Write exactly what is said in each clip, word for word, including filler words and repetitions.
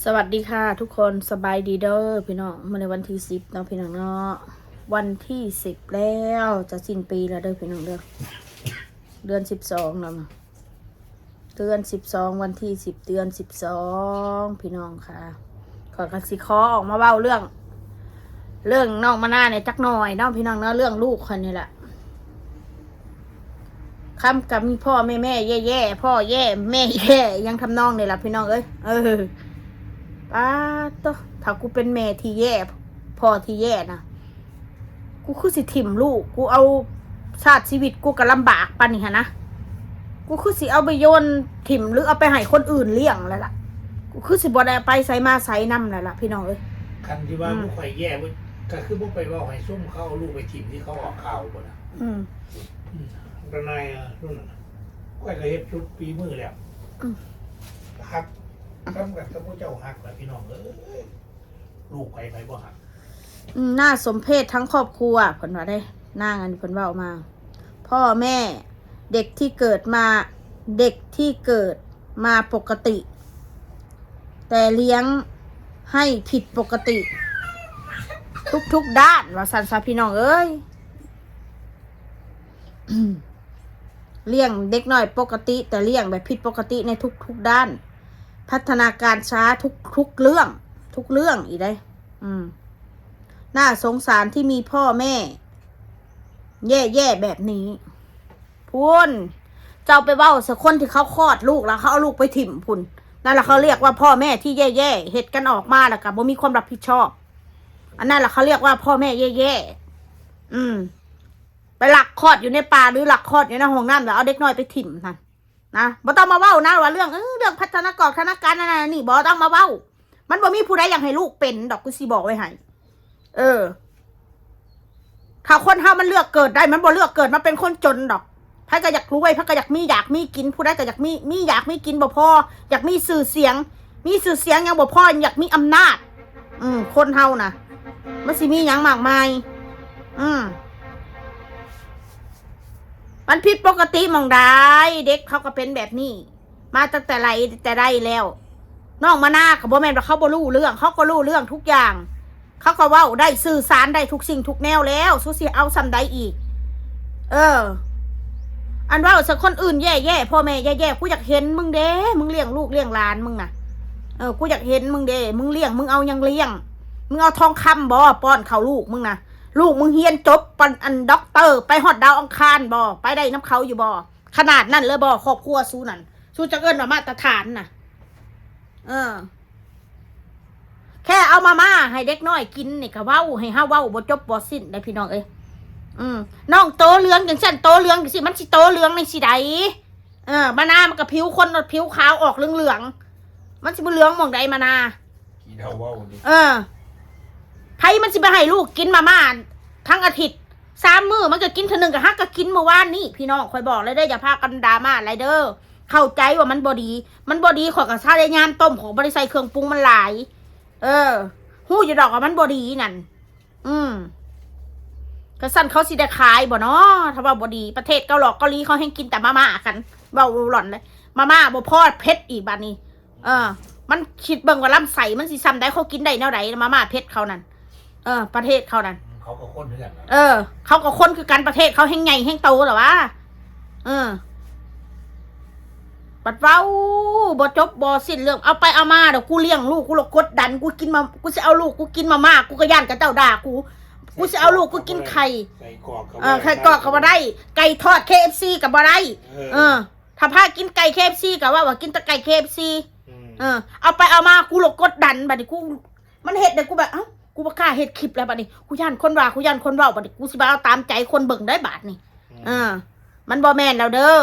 สวัสดีค่ะทุกคน สบายดีเด้อพี่น้อง มื้อนี้วันที่สิบเนาะพี่น้องเนาะ วันที่สิบแล้ว จะสิ้นปีแล้วเด้อพี่น้องเด้อ เดือนสิบสองแล้วนะ เดือนสิบสอง วันที่สิบ เดือนสิบสอง พี่น้องค่ะ ข้อยก็สิขอออกมาเว้าเรื่อง เรื่องน้องมะนาวเนี่ยจักหน่อยเนาะพี่น้องเนาะ เรื่องลูกข้อยนี่แหละ คำกับมีพ่อแม่ แม่แย่ๆ พ่อแย่แม่แย่ ยังทำนองนี่แหละพี่น้องเอ้ย เออ ป๊าดโต ถ้ากูเป็นแม่ที่แย่ พ่อที่แย่นะ กูคือสิถิ่มลูก กูเอาชาติชีวิตกูก็ลำบากปานนี้หั้นนะ กูคือสิเอาไปโยนถิ่มหรือเอาไปให้คนอื่นเลี้ยงแล้วล่ะ กูคือสิบ่ได้ไปไสมาไสนำแล้วล่ะพี่น้องเอ้ย คันที่ว่า อืม บ่ค่อยแย่เว้ย ก็คือบ่ไปเว้าให้ซุมเขาเอาลูกไปถิ่มที่เขาออกข่าวพุ่นน่ะ อืม อืม ก็นายอ่ะ รุ่นน่ะ ข้อยก็เฮ็ดสุดฝีมือแล้ว อืม ฮัก ทำกันกับผู้เจ้าฮักล่ะพี่น้องเอ้ย ลูกไผไผบ่ฮัก อืม น่าสมเพชทั้งครอบครัว เพิ่นว่าเด้ นางอันนี้เพิ่นเว้ามา พ่อแม่ เด็กที่เกิดมา เด็กที่เกิดมาปกติ แต่เลี้ยงให้ผิดปกติ ทุกๆด้าน ว่าซั่นซะพี่น้องเอ้ย เลี้ยงเด็กน้อยปกติ แต่เลี้ยงแบบผิดปกติในทุกๆด้าน พัฒนาการช้าทุกๆเรื่อง ทุกเรื่องอีกเด้ อืม น่าสงสารที่มีพ่อแม่ แย่ๆแบบนี้ พุ้น เจ้าไปเว้าใส่คนที่เขาคลอดลูกแล้วเขาเอาลูกไปถิ่มพุ้น นั่นแหละเขาเรียกว่าพ่อแม่ที่แย่ๆ เฮ็ดกันออกมาแล้วก็บ่มีความรับผิดชอบ อันนั้นแหละเขาเรียกว่าพ่อแม่แย่ๆ อืม ไปลักคลอดอยู่ในป่าหรือลักคลอดอยู่ในห้องน้ำแล้วเอาเด็กน้อยไปถิ่มนั่นนะ บ่ต้องมาเว้านะว่าเรื่อง เออ เรื่องพัฒนากรพัฒนาการนั่นน่ะนี่ บ่ต้องมาเว้า มันบ่มีผู้ใดอยากให้ลูกเป็นดอก กูสิบอกไว้ให้ เออ ถ้าคนเฮามันเลือกเกิดได้ มันบ่เลือกเกิดมาเป็นคนจนดอก ไผก็อยากรวย ไผก็อยากมีอยากมีกิน ผู้ใดก็อยากมี มีอยากมีกินบ่พอ อยากมีชื่อเสียง มีชื่อเสียงยังบ่พอ อยากมีอำนาจ อืม คนเฮานะ มันสิมีหยังมากมาย อืม มันผิดปกติหม่องใด เด็กเขาก็เป็นแบบนี้ มาตั้งแต่ไหนแต่ใดแล้ว น้องมะนาวก็บ่แม่นว่าเขาบ่รู้เรื่อง เขาก็รู้เรื่องทุกอย่าง เขาก็เว้าได้ สื่อสารได้ทุกสิ่งทุกแนวแล้ว สูสิเอาส่ำใดอีก เออ อันเว้าใส่คนอื่นแย่ๆ พ่อแม่แย่ๆ กูอยากเห็นมึงเด้ มึงเลี้ยงลูกเลี้ยงหลานมึงน่ะ เออ กูอยากเห็นมึงเด้ มึงเลี้ยง มึงเอาหยังเลี้ยง มึงเอาทองคำบ่ป้อนเข้าลูกมึงน่ะ ลูกมึงเรียนจบปานอันด็อกเตอร์ ไปฮอดดาวอังคารบ่ ไปได้นำเขาอยู่บ่ ขนาดนั้นเลยบ่ ครอบครัวสูนั่น สูจะเอิ้นว่ามาตรฐานน่ะ เออ แค่เอามาม่าให้เด็กน้อยกินนี่ก็เว้า ให้เฮาเว้าบ่จบบ่สิ้นได้พี่น้องเอ้ย อืม น้องโตเหลืองจังซั่น โตเหลืองจังซี่ มันสิโตเหลืองในสิใด เออ มะนาวมันก็ผิวคนผิวขาวออกเหลืองๆ มันสิบ่เหลืองหม่องใดมะนาว กินเอาเว้าดิ เออ ไผมันสิไปให้ลูกกินมาม่าทั้งอาทิตย์ สามมื้อมันก็กินเทื่อหนึ่ง ก็ฮักก็กินเมื่อวานนี้ พี่น้อง ข้อยบอกเลยเด้อ อย่าพากันดราม่าอะไรเด้อ เข้าใจว่ามันบ่ดี มันบ่ดี ข้อยก็ซาได้ยามต้ม ข้อยบ่ได้ใส่เครื่องปรุงมันหลาย เออ ฮู้อยู่ดอกว่ามันบ่ดีนั่น อืม ก็ซั่นเขาสิได้ขายบ่น้อ ถ้าว่าบ่ดี ประเทศเกาหลอกเกาหลีเขาแฮ่งกินแต่มาม่ากัน เว้าหล่อนเลย มาม่าบ่พอเผ็ดอีกบัดนี้ เออ มันคิดเบิ่งว่าลำไส้มันสิส่ำใด เขากินได้แนวใด มาม่าเผ็ดเขานั่น เออ ประเทศเขานั่น เขาก็คนคือกันนะ เออ เขาก็คนคือกัน ประเทศเขาแฮ่งใหญ่แฮ่งโตเหรอวะ เออ บัดเว้าบ่จบบ่สิ้นเรื่อง เอาไปเอามาเดี๋ยวกูเลี้ยงลูก กูละกดดัน กูกินมา กูสิเอาลูก กูกินมาม่า กูก็ย่านกับเจ้าด่ากู กูสิเอาลูก กูกินไข่ ไก่กรอกก็ เออ บ่ได้ ไข่กรอกก็บ่ได้ ไก่ทอด เคเอฟซี ก็บ่ได้ เออ เออ ถ้าพากินไก่ เคเอฟซี ก็ว่า ว่ากินแต่ไก่ เคเอฟซี อืม เออ เอาไปเอามา กูละกดดัน บัดนี้กู มันเฮ็ดให้กูแบบ เอ้า กูบ่กล้าเฮ็ดคลิปแล้วบัดนี้ กูย่านคนว่า กูย่านคนเว้า บัดนี้กูสิบ่เอาตามใจคนเบิ่งได้บาดนี้ อืม เออ มันบ่แม่นแล้วเด้อ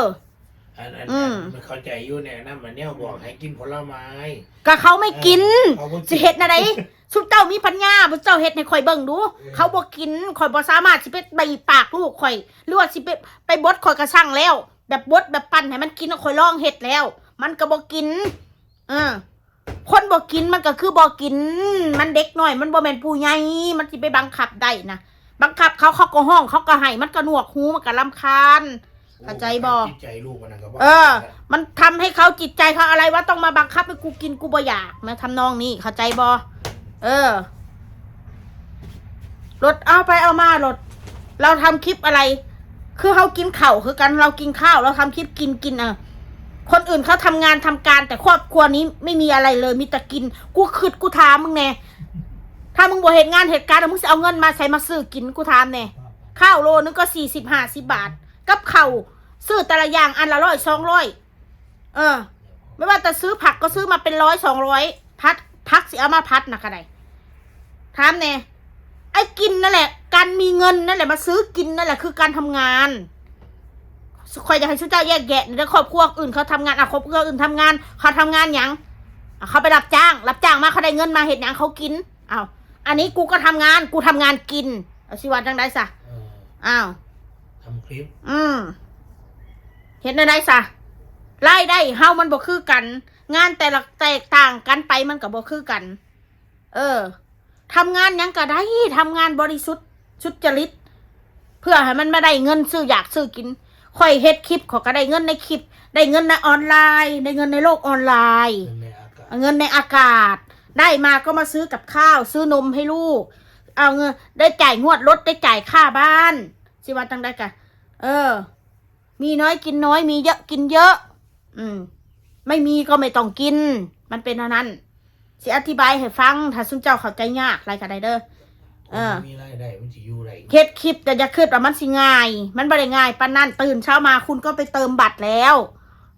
อัน อัน อืม อัน มันเข้าใจอยู่เนี่ยนะ มันเนี่ยบอกให้กินผลไม้ ก็เขาไม่กิน เออ เขาบ่กิน สิเฮ็ดแนวใด ซุมเจ้ามีปัญญา ซุมเจ้าเฮ็ดให้ข่อยเบิ่งดู เออ เขาบ่กิน ข่อยบ่สามารถสิไปบีบปากลูกข่อย หรือว่าสิไป ไปบดข่อยก็สั่งแล้ว แบบบดแบบปั่นให้มันกิน ข่อยลองเฮ็ดแล้ว มันก็บ่กิน เออ คนบ่กินมันก็คือบ่กิน มันเด็กน้อย มันบ่แม่นผู้ใหญ่ มันสิไปบังคับได้นะ บังคับเขา เขาก็ฮ้อง เขาก็ไห้ มันก็หนวกหู มันก็รำคาญ เข้าใจบ่ จิตใจลูกมันน่ะก็บ่ เออ ได้ มันทำให้เขาจิตใจเขาอะไรว่าต้องมาบังคับให้กูกิน กูบ่อยากนะ ทำนองนี้ เข้าใจบ่ เออ ลด เอาไปเอามาลด เราทำคลิปอะไร คือเรากินข้าวคือกัน เรากินข้าว เราทำคลิปกิน กิน เออ คนอื่นเขาทำงานทำการ แต่ครอบครัวนี้ไม่มีอะไรเลย มีแต่กิน กูคิด กูถามมึงแน่ ถ้ามึงบ่เฮ็ดงานเฮ็ดการ มึงสิเอาเงินมาใส่มาซื้อกิน กูถามแน่ ข้าวโลนึงก็สี่สิบห้าสิบบาท กับข้าวซื้อแต่ละอย่างอันละร้อยสองร้อย เออ ไม่ว่าจะซื้อผักก็ซื้อมาเป็นร้อยสองร้อย ผัด ผักสิเอามาผัดนะ ก็ได้ ถามแน่ ไอ้กินนั่นแหละ การมีเงินนั่นแหละ มาซื้อกินนั่นแหละ คือการทำงาน ข้อยอยากให้ซุเจ้าแยกแยะเด้อ ครอบครัวอื่นเขาทำงาน อ่ะ ครอบครัวอื่นทำงาน เขาทำงานหยัง อ่ะ เขาไปรับจ้าง รับจ้างมา เขาได้เงินมาเฮ็ดหยัง เขากิน อ้าว อันนี้กูก็ทำงาน กูทำงานกิน เอาสิว่าจังใด๋ซะ เออ อ้าว ทำคลิป อืม เฮ็ดแนวใด๋ซะ รายได้เฮามันบ่คือกัน งานแต่ละแตกต่างกันไป มันก็บ่คือกัน เออ ทำงานหยังก็ได้ ทำงานบริสุทธิ์ สุจริต เพื่อให้มันมาได้เงินซื้ออยากซื้อกิน ข้อยเฮ็ดคลิป ข้อยก็ได้เงินในคลิป ได้เงินในออนไลน์ ได้เงินในโลกออนไลน์ เงินในอากาศ เงินในอากาศ ได้มาก็มาซื้อกับข้าว ซื้อนมให้ลูก เอาเงิน ได้จ่ายงวดรถ ได้จ่ายค่าบ้าน สิว่าจังใด๋กะ เออ มีน้อยกินน้อย มีเยอะกินเยอะ อืม ไม่มีก็ไม่ต้องกิน มันเป็นเท่านั้น สิอธิบายให้ฟัง ถ้าซุมเจ้าเข้าใจยากหลายก็ได้เด้อ เออ มีรายได้มันสิอยู่ได้ เฮ็ดคลิป แต่อย่าคิดว่ามันสิง่าย มันบ่ได้ง่ายปานนั้น ตื่นเช้ามาคุณก็ไปเติมบัตรแล้ว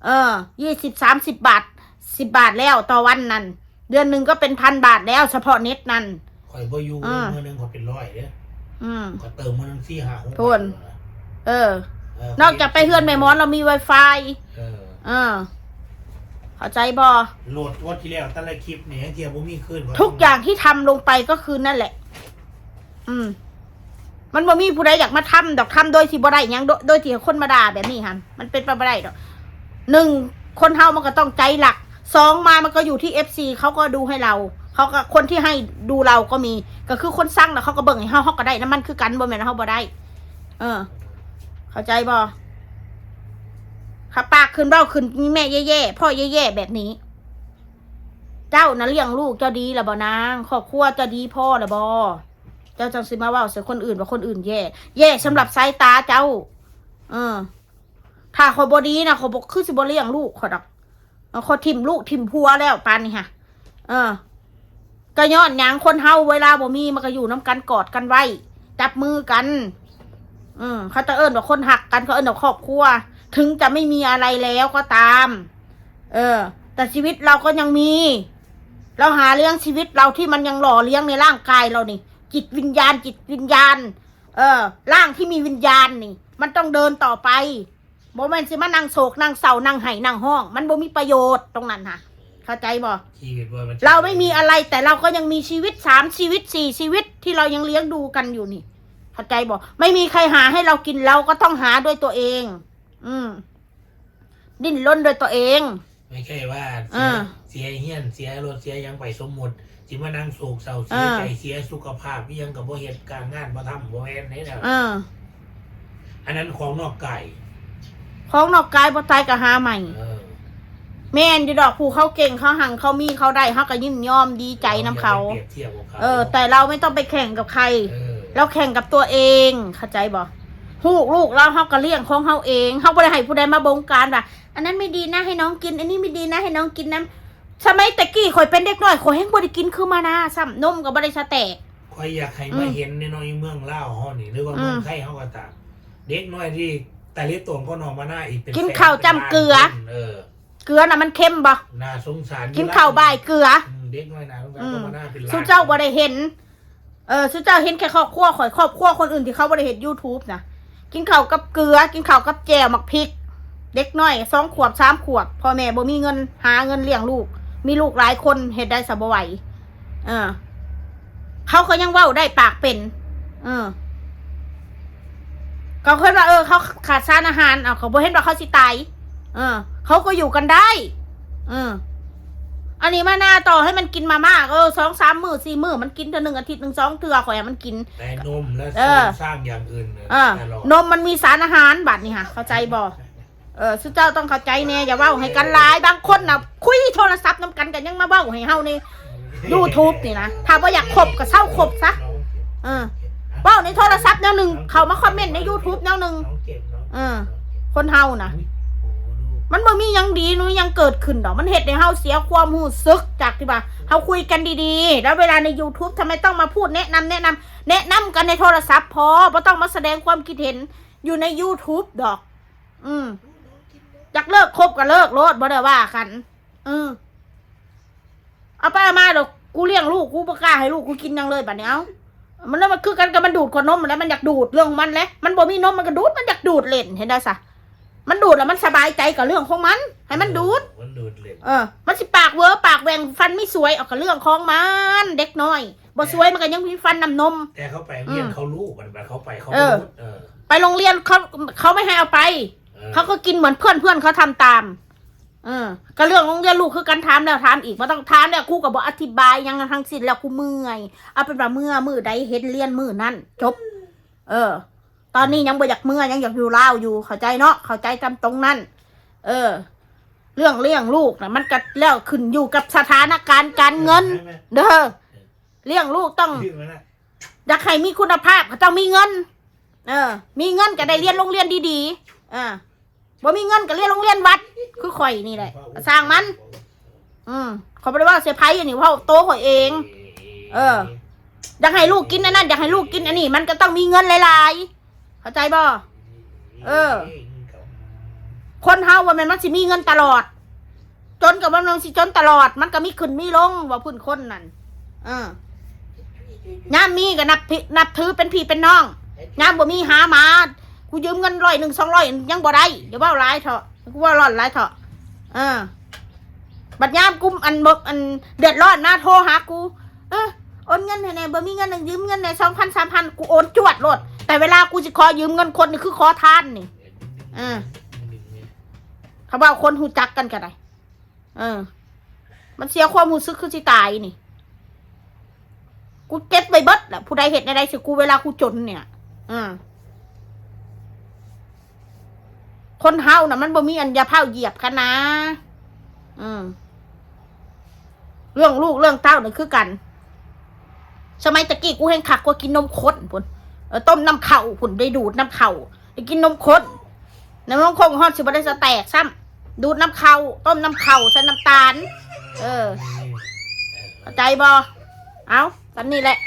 เออ ยี่สิบ สามสิบบาท สิบบาทแล้วต่อวันนั่น เดือนหนึ่งก็เป็นพันบาทแล้ว เฉพาะเน็ตนั่น ข่อยบ่อยู่ อ่า มื้อหนึงข่อยเป็นร้อยเด้อ อืม ข่อยเติมมื้อหนึงสี่ห้าหก โพด บาท เออ เออ นอกจากไปเฮือนแม่หมอนเรามี Wi-Fi เออ เออ เข้าใจบ่ โหลดงวดที่แล้วแต่ละคลิปนี่ยังเทียบบ่มีคืน ทุกอย่างที่ทำลงไปก็คือนั่นแหละ อืม มันบ่มีผู้ใดอยากมาทำดอก ทำโดยที่บ่ได้หยัง โดย โดยที่คนมาด่าแบบนี้หั่น มันเป็นไปบ่ได้ดอก หนึ่ง คนเฮามันก็ต้องใจรัก สอง มามันก็อยู่ที่ เอฟซี เขาก็ดูให้เรา เขาก็ คนที่ให้ดูเราก็มี ก็คือคนซังน่ะ เขาก็เบิ่งให้เฮา เฮาก็ได้นำมันคือกัน บ่แม่นว่าเฮาบ่ได้ เออ เข้าใจบ่ ถ้าปากขึ้นเว้าขึ้น แม่แย่ๆ พ่อแย่ๆ แบบนี้ เจ้าน่ะเลี้ยงลูกเจ้าดีแล้วบ่นาง ครอบครัวเจ้าดีพอแล้วบ่ เจ้าจังสิมาเว้าใส่คนอื่นว่าคนอื่นแย่ แย่สำหรับสายตาเจ้า เออ ถ้าข้อยบ่ดีนะ ข้อยบ่ คือสิบ่เลี้ยงลูกข้อยดอก เออ ข้อยถิ่มลูกถิ่มผัวแล้วปานนี้ฮะ เออ ก็ย้อนหยัง คนเฮาเวลาบ่มีมันก็อยู่นำกัน กอดกันไว้ จับมือกัน อืม เขาจะเอิ้นว่าคนฮักกัน เขาเอิ้นว่าครอบครัว ถึงจะไม่มีอะไรแล้วก็ตาม เออ แต่ชีวิตเราก็ยังมี เราหาเลี้ยงชีวิตเราที่มันยังหล่อเลี้ยงในร่างกายเรานี่ จิตวิญญาณ จิตวิญญาณ เออ ร่างที่มีวิญญาณนี่ มันต้องเดินต่อไป บ่แม่นสิมานั่งโศก นั่งเศร้า นั่งไห้ นั่งฮ้อง มันบ่มีประโยชน์ตรงนั้นฮะ เข้าใจบ่ ชีวิตว่ามัน เราไม่มีอะไร แต่เราก็ยังมีชีวิตสามชีวิตสี่ชีวิตที่เรายังเลี้ยงดูกันอยู่นี่ เข้าใจบ่ ไม่มีใครหาให้เรากิน เราก็ต้องหาด้วยตัวเอง อืม ดิ้นรนด้วยตัวเอง ไม่ใช่ว่าเสีย อ่า เสียเฮียน เสียรถ เสียหยังไป สมมุติ สิมานั่งโศกเศร้า เสีย อ่า ใจ เสียสุขภาพ อีหยังก็บ่เฮ็ด การงานบ่ทำ บ่แม่นเด้นะ อ่า อันนั้นของนอกกาย ของนอกกายบ่ตายก็หาใหม่ เออ แม่นอยู่ดอก ผู้เขาเก่ง เขาหัง เขามี เขาได้ เขาก็ยินยอมดีใจนำเขา อย่าไปเปรียบเทียบกับเขา เออ แต่เราไม่ต้องไปแข่งกับใคร เออ เราแข่งกับตัวเอง เข้าใจบ่ ลูก ลูกเรา เขาก็เลี้ยงของเขาเอง เขาบ่ได้ให้ผู้ใดมาบงการว่า อันนั้นไม่ดีนะ ให้น้องกิน อันนี้ไม่ดีนะ ให้น้องกินน้ำ สมัยแต่กี้ข้อยเป็นเด็กน้อย ข้อยแฮงบ่ได้กินคือมานาซ้ำ นมก็บ่ได้สะแตก ข้อยอยากให้มา อืม เห็นในน้อยเมืองลาวเฮานี่ หรือว่า อืม เมืองไทยเฮาก็ตาม เด็กน้อยที่ตาเล็กโตนก็นอนมาหน้าอีกเป็น กินข้าวจ้ำเกลือ แสนเป็นล้านคน เออ เกลือน่ะมันเค็มบ่ น่าสงสาร กินข้าวบ่ายเกลือ อืม เด็กน้อยน่าสงสาร อืม ก็มาหน้าเป็นล้าน ซุเจ้าบ่ได้เห็น เออ ซุเจ้าเห็นแค่ครอบครัวข้อย ครอบครัวคนอื่นที่เขาบ่ได้เฮ็ดยูทูบนะ กินข้าวกับเกลือ กินข้าวกับแจ่ว หมากพริก เด็กน้อยสองขวบ สามขวบ พ่อแม่บ่มีเงิน หาเงินเลี้ยงลูก มีลูกหลายคน เฮ็ดได้ซะบ่ไหว เออ เขาก็ยังเว้าได้ปากเป็น เออ ก็คิดว่า เออ เขาขาดสารอาหาร เอา เขาบ่เห็นว่าเขาสิตาย เออ เขาก็อยู่กันได้ เออ อันนี้มานาต่อให้มันกินมาม่า เออ สองสามมื้อ สี่มื้อ มันกินเทื่อหนึ่ง อาทิตย์หนึ่งสองเทื่อ ข้อยให้มันกิน แต่นมและ เออ โซนสร้างอย่างอื่นเนี่ย เออ ตลอด นมมันมีสารอาหาร บัดนี้ฮะ เข้าใจบ่ เออ ซุเจ้าต้องเข้าใจแน่ อย่าเว้าให้กันหลาย บางคนน่ะ คุยโทรศัพท์นำกัน ก็ยังมาเว้าให้เฮาใน YouTube นี่นะ ถ้าบ่อยากคบก็เซาคบซะ เออ เว้าในโทรศัพท์แนวหนึ่ง เข้ามาคอมเมนต์ใน YouTube แนวหนึ่ง เออ คนเฮานะ มันบ่มีหยังดี มันบ่มีหยังเกิดขึ้นดอก มันเฮ็ดให้เฮาเสียความรู้สึก จากที่ว่าเฮาคุยกันดีๆ แล้วเวลาใน YouTube ทำไมต้องมาพูดแนะนำ แนะนำ แนะนำกันในโทรศัพท์พอ บ่ต้องมาแสดงความคิดเห็นอยู่ใน YouTube ดอก อืม อยากเลิกคบก็เลิกโลด บ่ได้ว่ากัน เออ เอาไปเอามาดอก กูเลี้ยงลูก กูบ่กล้าให้ลูกกูกินหยังเลยบัดนี้ เอ้า มันแล้วมันคือกันกับมันดูดขวดนมแล้ว มันอยากดูดเรื่องของมันแหละ มันบ่มีนมมันก็ดูด มันอยากดูดเล่น เห็นได้ซะ มันดูดแล้วมันสบายใจกับเรื่องของมัน ให้มันดูด มันดูดเล่น เออ มันสิปากเวอปากแหว่งฟันไม่สวย เอากับเรื่องของมัน เด็กน้อย บ่สวยมันก็ยังมีฟันน้ำนม แต่เขาไปเรียน อืม เขารู้มันไปเขาไปเขา เออ เออ ไปโรงเรียนเขา เขาไม่ให้เอาไป เออ เขาก็กินเหมือนเพื่อน เพื่อนเขาทำตาม เออ ก็เรื่องโรงเรียนลูกคือกัน ถามแล้วถามอีก บ่ต้องถามแล้ว ครูก็บ่อธิบายหยังทั้งสิ้นแล้ว ครูเมื่อย เอาเป็นว่าเมื่อมื้อใดเห็นเรียนมื้อนั้น จบ เออ ตอนนี้ยังบ่อยากเมื่อ ยังอยากอยู่ลาวอยู่ เข้าใจเนาะ เข้าใจตามตรงนั้น เออ เรื่องเลี้ยงลูกนะมันก็แล้วขึ้นอยู่กับสถานการณ์การเงิน เด้อ เลี้ยงลูกต้อง ยืดมันนะ อยากให้มีคุณภาพก็ต้องมีเงิน เออ มีเงินก็ได้เรียนโรงเรียนดีๆ อ่า บ่มีเงินก็เรียนโรงเรียนวัด คือข่อยนี่แหละ สร้างมัน อืม เขาบ่ได้ว่าเสียไพ่อันนี้ เว้าโตข่อยเอง เออ อยากให้ลูกกินอันนั้น อยากให้ลูกกินอันนี้ มันก็ต้องมีเงินหลายๆ เข้าใจบ่ เออ คนเฮาว่าแม่นมันสิมีเงินตลอด จนกับว่ามันสิจนตลอด มันก็มีขึ้นมีลง ว่าพื้นคนนั่น เออ ยามมีก็นับพี่ นับถือเป็นพี่เป็นน้อง ยามบ่มีหามา กูยืมเงินร้อยหนึ่ง สองร้อย ยังบ่ได้ อย่าเว้าหลายเถาะ กูเว้าร้อนหลายเถาะ เออ บัดยามกูอันบ่ อันเดือดร้อนนะ โทรหากู เออ โอนเงินให้แหน่ บ่มีเงิน ยืมเงินแหน่ สองพัน สามพัน กูโอนจวดโลด แต่เวลากูสิขอยืมเงินคนนี่คือขอทานนี่ เออ เขาเว้าคนฮู้จักกันก็ได้ เออ มันเสียความรู้สึกคือสิตายนี่ กูเก็บไว้เบิดแหละ ผู้ใดเฮ็ดแนวใดสิกูเวลากูจนเนี่ย เออ คนเฮาน่ะ มันบ่มีอันอย่าเผาเหยียบกันนะ อืม เรื่องลูกเรื่องเต้านี่คือกัน สมัยตะกี้กูแฮงคักกว่ากินนมข้นพุ้น เออ ต้มน้ำข้าวพุ้น ได้ดูดน้ำข้าว ได้กินนมข้น น้ำนมข้นฮอดสิบ่ได้สะแตกซ้ำ ดูดน้ำข้าว ต้มน้ำข้าวใส่น้ำตาล เออ เข้าใจบ่ เอา ส่ำนี้แหละ